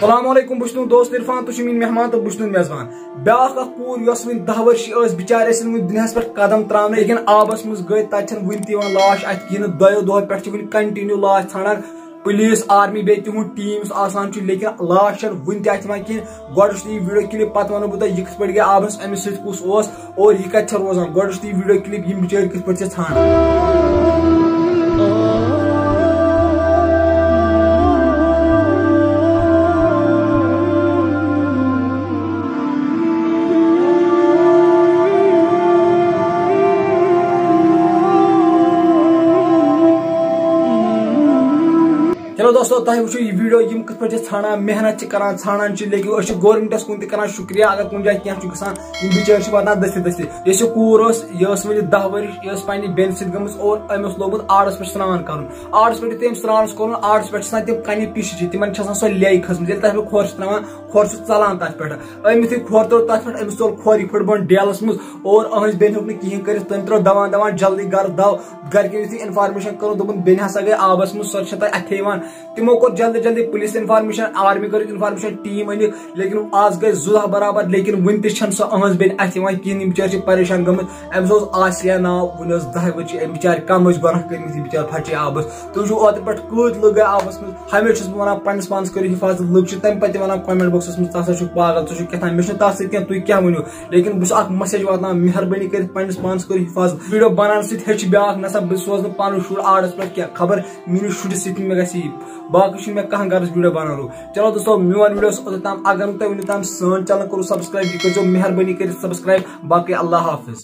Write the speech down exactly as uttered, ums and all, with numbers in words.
السلام علیکم، بہٕ چھُس تُہُنٛد دوست عرفان، تُہۍ چھِو میٲنۍ مہمان تہٕ بہٕ چھُس تُہُنٛد میزبان۔ بیٛاکھ اکھ کوٗر، یۄس وٕنہِ دَہ ؤرشہِ ٲس، بِچارِ ٲسِن وٕنہِ دُنیاہَس پٮ۪ٹھ قدم ترٛاونہٕ، لیکن آبَس منٛز گٔے، تَتہِ چھَنہٕ وٕنہِ تہِ یِوان لاش اَتھِ کِہیٖنۍ۔ دۄیو دۄہو پٮ۪ٹھ چھِ وٕنہِ continue لاش ژھانڈان۔ پولیس، آرمی، بیٚیہِ تِہُنٛد ٹیٖم یُس آسان چھُ، لیکن لاش چھَنہٕ وٕنہِ تہِ اَتھِ یِوان کِہیٖنۍ۔ گۄڈٕ وٕچھِو تُہۍ یہِ video clip، پَتہٕ وَنو بہٕ تۄہہِ یہِ کِتھ پٲٹھۍ گٔے آبَس، أمِس سۭتۍ کُس اوس اور یہِ کَتہِ چھےٚ روزان۔ گۄڈٕ وٕچھِو تُہۍ یہِ video clip، یِم بِچٲرۍ کِتھ پٲٹھۍ چھِ ژھانڈان۔ چلو دوستو، تۄہہِ وٕچھِو یہِ video، یِم کِتھ پٲٹھۍ چھِ ژھانڈان، محنت چھِ کران، ژھانڈان چھِ، لیکن أسۍ چھِ گورمنٹس کُن تہِ کران شُکریہ، اگر کُنہِ جایہِ کینٛہہ چھُ گژھان، یِم بِچٲرۍ چھِ واتان دٔستِتھ دٔستِتھ۔ یۄس یہِ کوٗر ٲس، یہِ ٲس وٕنہِ دَہ ؤرِش، یہِ ٲس پننہِ بیٚنہِ سۭتۍ گٔمٕژ اور أمۍ اوس لوگمُت آرس پٮ۪ٹھ سرٛان کرُن۔ آرس پٮ۪ٹھ یُتھُے أمۍ سرٛان اوس کوٚرمُت، آرس پٮ۪ٹھ چھِ آسان تِم کنہِ پِشہِ چھِ، تِمن چھِ آسان سۄ لیٚے کھٔژمٕژ، ییٚلہِ تَتھ پٮ۪ٹھ کھۄر چھُ ترٛاوان، کھۄر چھُ ژلان تَتھ پٮ۪ٹھ۔ أمۍ یُتھُے کھۄر ترٛوو تَتھ پٮ۪ٹھ، أمِس ژوٚل کھۄر یِتھ پٲٹھۍ بۄن ڈیلَس منٛز اور أہٕنٛزِ بیٚنہِ ہیوٚک نہٕ کِہیٖنۍ کٔرِتھ، تٔمۍ ترٛٲو دَوان دَوان جلدی گَرٕ دَو۔ گَرِکٮ۪ن یُتھُے information کٔرٕن، دوٚپُن، "بیٚنہِ ہسا گٔے آبَس منٛز، سۄ چھےٚ تۄہہِ اَتھِ یِوان۔" تِمو کوٚر جلدی جلدی پُلیٖس information، آرمی کٔرٕکھ information، ٹیٖم أنِکھ، لیکن آز گٔے زٕ دۄہ برابر، لیکن وُنہِ تہِ چھَنہٕ سۄ أہٕنٛز بیٚنہِ اَتھِ یِوان کِہیٖنۍ۔ یِم بِچٲرۍ چھِ پریشان گٔمٕتۍ۔ أمِس اوس آسیا ناو، وُنہِ ٲس دَہہِ ؤرۍ چھِ أمۍ بِچارِ کَم ٲسۍ گۄناہ کٔرمٕتۍ، یہِ بِچارِ پھَٹے آبَس۔ تُہۍ وٕچھِو اوترٕ پٮ۪ٹھ کۭتۍ لُکھ گٔے آبَس منٛز۔ ہمیشہِ چھُس بہٕ وَنان، پنٛنِس پانَس کٔرِو حِفاظت۔ لُکھ چھِ تَمہِ پَتہٕ تہِ وَنان comment boxَس منٛز، "ژٕ ہسا چھُکھ پاگل، ژٕ چھُکھ کیٛاہ تام۔" مےٚ چھُنہٕ تَتھ سۭتۍ کینٛہہ، تُہۍ کیٛاہ ؤنِو؟ لیکن بہٕ چھُس اَکھ message واتناوان، مہربٲنی کٔرِتھ پنٛنِس پانَس کٔرِو حِفاظت۔ Video بَناونہٕ سۭتۍ ہیٚچھِ بیٛاکھ، نہ سا بہٕ سوزٕ نہٕ پَنُن شُر آرَس پٮ۪ٹھ کینٛہہ، خبر میٛٲنِس شُرِس سۭتۍ مہ گژھِ یہِ۔ باقٕے چھُنہٕ مےٚ کانٛہہ غرض video بَناونُک۔ چلو دوستو، میون video اوس اوٚتتھ تام۔ اگر نہٕ تۄہہِ وٕنیُک تام سٲنۍ channel کوٚروُ subscribe، یہِ کٔرۍزیو مہربٲنی کٔرِتھ subscribe۔ باقٕے اللہ حافظ۔